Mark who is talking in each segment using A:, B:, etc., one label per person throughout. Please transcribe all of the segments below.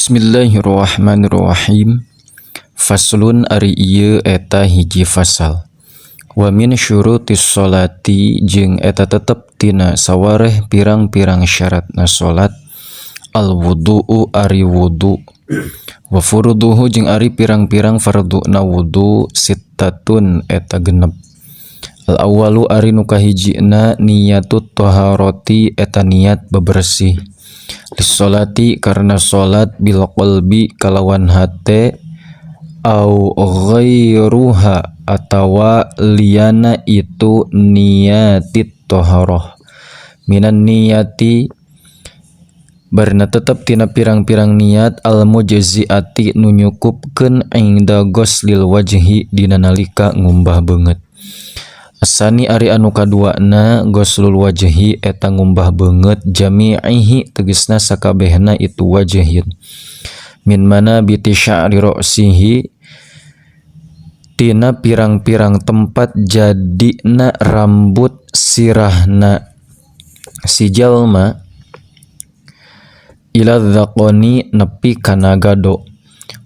A: Bismillahirrahmanirrahim. Faslun ari ieu eta hiji fasal. Wa min syurutis sholati jeung eta tetep tina sawareh pirang-pirang syaratna salat al wudu'u ari wudu. Wa furuduhu jeung ari pirang-pirang farduna wudu sittatun eta genep. Al awwalu ari nu kahijina niyatut taharati eta niat bebersih. Lissolati karena salat bil qalbi kalawan hate au ghairuha atawa liyana itu niatit taharah. Minan niyati barna tetep tina pirang-pirang niat al mujziati nu nyukupkeun inda ghuslil wajhi dina nalika ngumbah beungeut. Asani ari anu kaduana ghuslul wajhi eta ngumbah beungeut jami'ihi tegesna sakabehna itu wajhin. Min mana biti sya'ri ra'sihi tina pirang-pirang tempat jadina rambut sirahna si jalma ila dzaqoni nepi kana gado.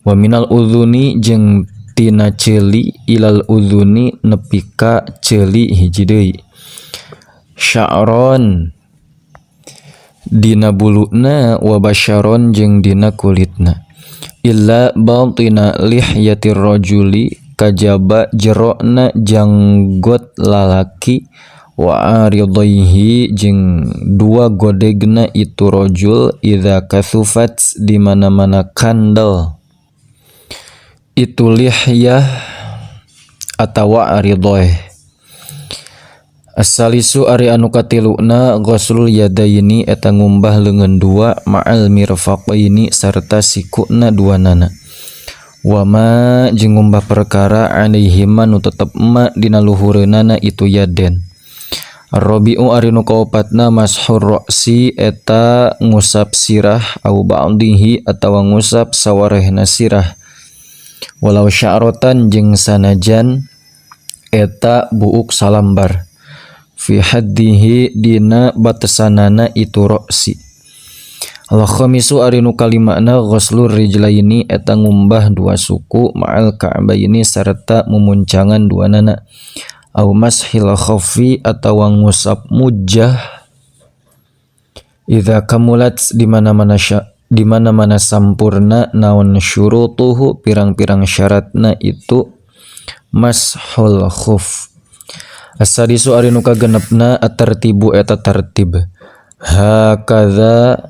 A: Wa minal udhuni jeung tina ceuli ilal udhuni nepi ka ceuli hiji deui. Sya'ron dina buluna wa basyaron jeung dina kulitna. Illa batina lihyatir rajuli kajaba jerona janggot lalaki wa aridaihi jeung dua godegna itu rajul idza kasufat di mana-mana kandel itu lihyah atawa aridoi. Asalisu ari anu katiluna ghuslul yadaini eta ngumbah leungeun dua ma'al mirfaqaini sarta sikuna duanana. Wa ma jeung ngumbah perkara alaihima nu tetep ma dina luhureunana itu yaden. Arrabi'u ari nu kaopatna mashur ra'si eta ngusap sirah au ba'dihi atawa ngusap sawarehna sirah. Walau sya'rotan jeung sanajan eta buuk salambar fi haddihi dina batesanana itu ra'si. Al khamisu ari nu kalimana ghuslur rijlaini eta ngumbah dua suku ma'al ka'baini sarta mumuncangan duanana. Au mashil khaffi atawa ngusap mujah idza kamulat di mana-mana di mana-mana sampurna naon syurutuhu pirang-pirang syaratna itu mashul khuf. Asadisu ari nu kagenepna at-tartibu eta tartib. Hakadza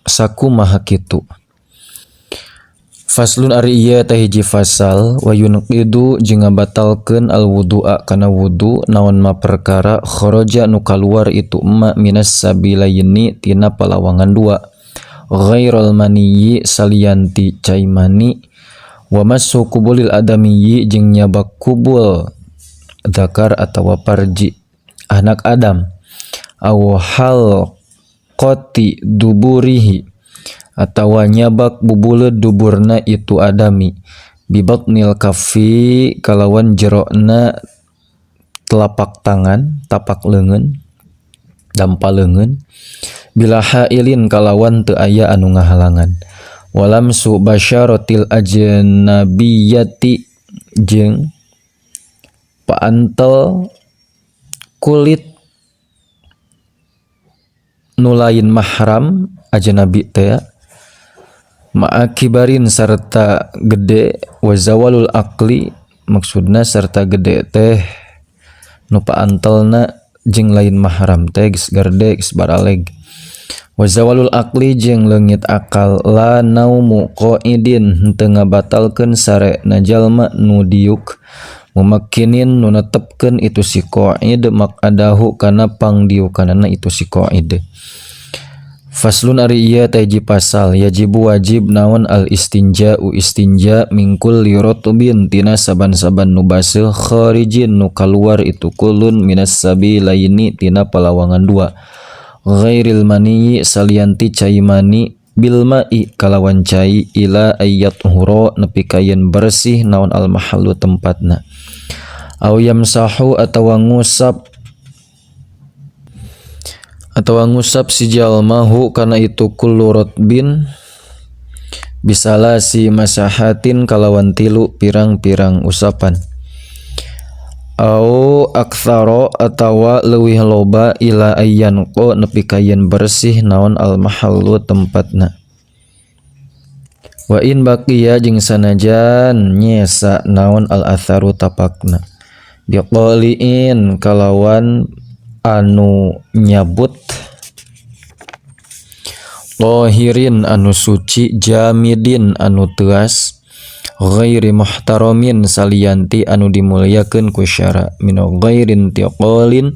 A: sakumaha kitu. Faslun ari ieu teh hiji fasal wa yunqidu jeung ngabatalkeun al wudu'a kana wudu naon ma perkara kharaja nu kaluar itu ma minas sabilaini tina palawangan dua. Ghairul maniyyi salianti cai mani wa massu kubulil adamiyyi jeung nyabak kubul zakar atawa parji anak Adam aw halqati duburihi atawa nyabak bubuleud duburna itu adami bibatnil kafi kalawan jerokna telapak tangan tapak leungeun dampa leungeun bila hailin kalawan teu aya anu ngahalangan. Walamsu basyaratil ajnabiyati jeung paantel kulit nu lain mahram ajnabi teh ma'akibarin sarta gede wa zawalul aqli maksudna sarta gede teh nu paantelna jeung lain mahram teh geus gerde geus baraleg. Wa zawalul aqli jeung leungit akal la naumu qaidin henteu ngabatalkeun sarena jalma nu diuk mumakkinin nu netepkeun itu si qaid maqadahu kana pangdiukanana itu si qaid. Faslun ari ieu teh hiji pasal yajibu wajib naon al istinja'u istinja mingkul liratbin tina saban-saban nu baseuh kharijin nu kaluar itu kulun minas sabilaini tina palawangan dua. Ghairil maniyyi salianti cai mani bil ma'i kalawan cai ila ayyathura nepi ka yen bersih naon al mahallu tempatna. Au yamsahu atawa ngusap si jalma hu kana itu kullu ratbin Bisalasi masahatin kalawan tilu pirang-pirang usapan. Au aktsara atawa leuwih loba ila ayyan qo nepi ka yen bersih naon al mahallu tempatna. Wa in baqiya jeung sanajan nyesa naon al atharu tapakna. Biqaliin kalawan anu nyabut tahirin anu suci jamidin anu teas ghairi muhtaramin salianti anu dimuliakeun ku syara min ghairin tiqalin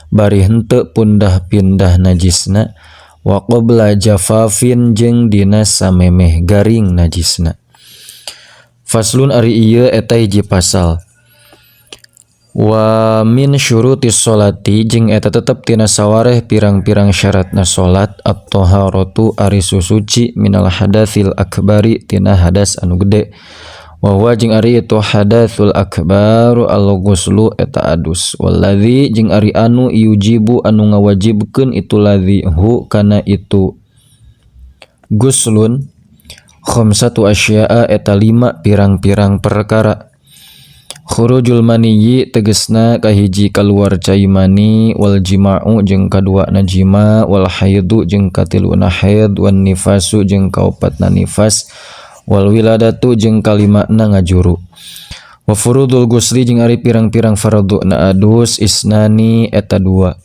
A: bari henteu pundah-pindah najisna wa qabla jafafin jeung dina samemeh garing najisna. Faslun ari ieu eta hiji pasal. Wa min syurutis sholati jeung eta tetep tina sawareh pirang-pirang syaratna salat at-taharatu ari susuci minal hadatsil akbari tina hadas anu gede. Wa huwa jeung ari itu hadatsul akbar al-ghuslu eta adus. Wallazi jeung ari anu yujibu anu ngawajibkeun itu ladzi hu kana itu guslun khamsatu asya'a eta lima pirang-pirang perkara. Khurujul maniyyi tegesna kahiji kaluar cai mani wal jima'u jeung kaduana jima wal haidu jeung katiluna haid wan nifasu jeung kaopatna nifas wal wiladatu jeung kalimana ngajuru. Wa furudul gusli jeung ari pirang-pirang farduna adus isnani eta dua.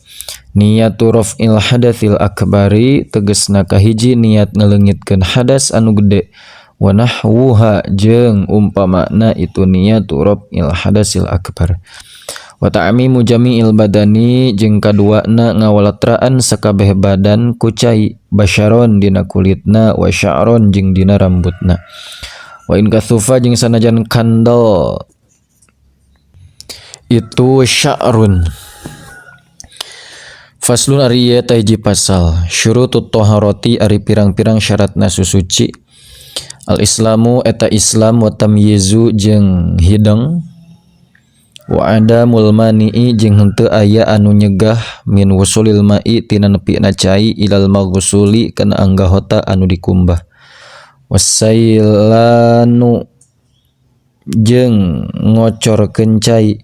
A: Niyatu raf'il hadatsil akbari tegesna kahiji niat ngaleungitkeun hadas anu gede. Wa nahwuha jeung umpamana itu niyatu raf'il hadasil akbar. Wa ta'mimu jami'il badani jeung kaduana ngawaletraan sakabeh badan ku cai basyaron dina kulitna wa sya'ron jeung dina rambutna. Wa in kathufa jeung sanajan kandel itu sya'run. Faslun ari ieu teh hiji pasal syurutut taharati ari pirang-pirang syaratna susuci. Al-islamu eta Islam wa tamyizu jeung hideng wa adamul mani'i jeung henteu aya anu nyegah min wusulil ma'i tina nepina cai ilal maghsuli kana anggahota anu dikumbah wasailanu jeung ngocorkeun cai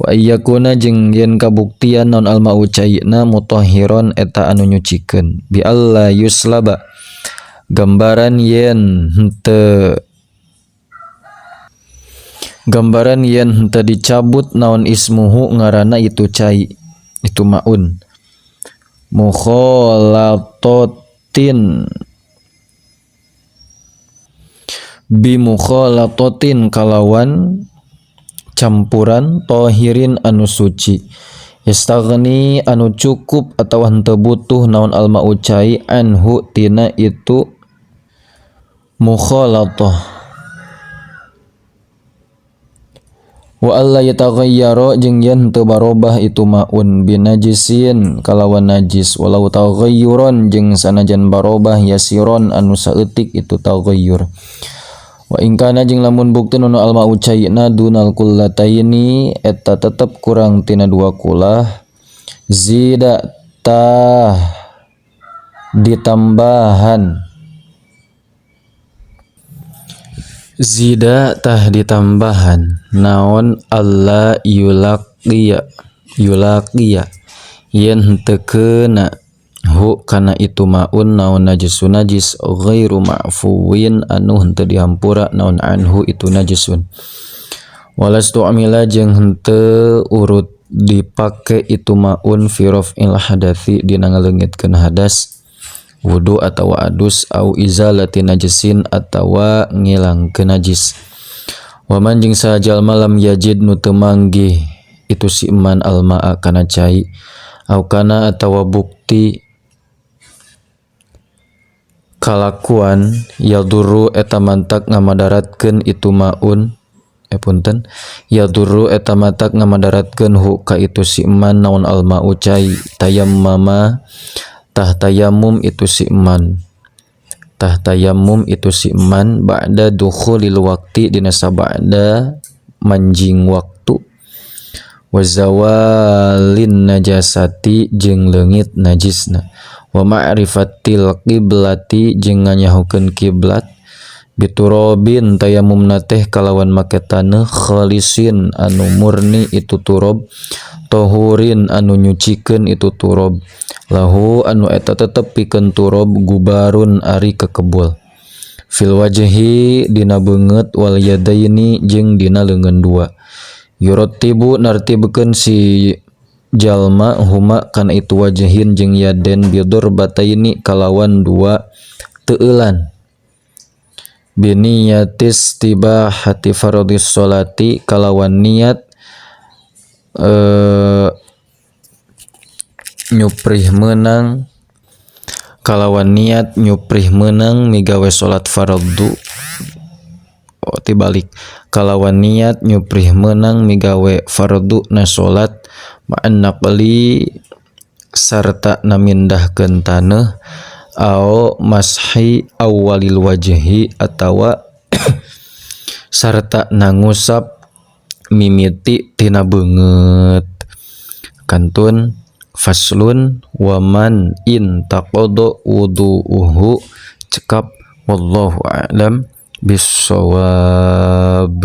A: wa ayyakuna jeung yen kabuktian naon alma'u caina mutahhiron eta anu nyucikeun bi alla yuslaba gambaran yen henteu dicabut naon ismuhu ngaranna itu cai itu maun mukhalatotin bi mukhalatotin kalawan campuran tohirin anu suci yastaghni anu cukup atawa henteu butuh naon alma'u cai anhu tina itu mukhalatah wa alla yataghayyara jeung yen teu barobah itu maun binajisin kalawan najis walau taghayyuran jeung sanajan barobah yasiron anu saeutik itu taghayyur wa in kana jeung lamun bukti nu alma'u caina dunal kullataini eta tetep kurang tina dua kulah zida tah ditambahan zida tah ditambahan naon alla yulaqiya yen henteu keuna hu kana itu maun naon najisun najis ghairu ma'fuwin anu henteu dihampura naon anhu itu najisun walastu'mila jeung henteu urut dipake itu maun fi raf'il hadatsi dina ngaleungitkeun hadas wudu atawa adus au izalati najisin atawa ngilangkeun najis. Waman jeung sajalma lam yajid nu teu manggih itu si iman almaa kana cai au kana atawa bukti kalakuan yadurru eta mantak ngamadaratkeun itu maun punten yadurru eta matak ngamadaratkeun hu ka itu si iman naon alma'u cai tayammama tah tayammum itu si iman tah tayammum itu si iman ba'da dukhulil waqti dina sabada manjing waktu wa zawalin najasati jeung leungit najisna wa ma'rifatil qiblati jeung nganyahukeun kiblat Biturobin tayamumna teh kalawan make taneuh khalisin anu murni itu turob, tohurin anu nyucikeun itu turob, lahu anu eta tetep pikeun turob gubarun ari kekebul fil wajhi dina beungeut wal yadaini jeung dina leungeun dua. Yurattibu nartibkeun si jalma huma kana itu wajhin jeung yaden bidor bataini kalawan dua teueulan biniyatis tibahati fardhis sholati kalawan niat nyuprih meunang kalawan niat nyuprih meunang migawe salat fardhu. Oh, tibalik kalawan niat nyuprih meunang migawe fardhu na salat ma'an naqli sarta namindahkeun taneuh ao mashi awwalil wajhi atawa sarta nangusap mimiti tina beungeut. Kantun faslun waman in taqada wudu'uhu cekap wallahu a'lam bissawab.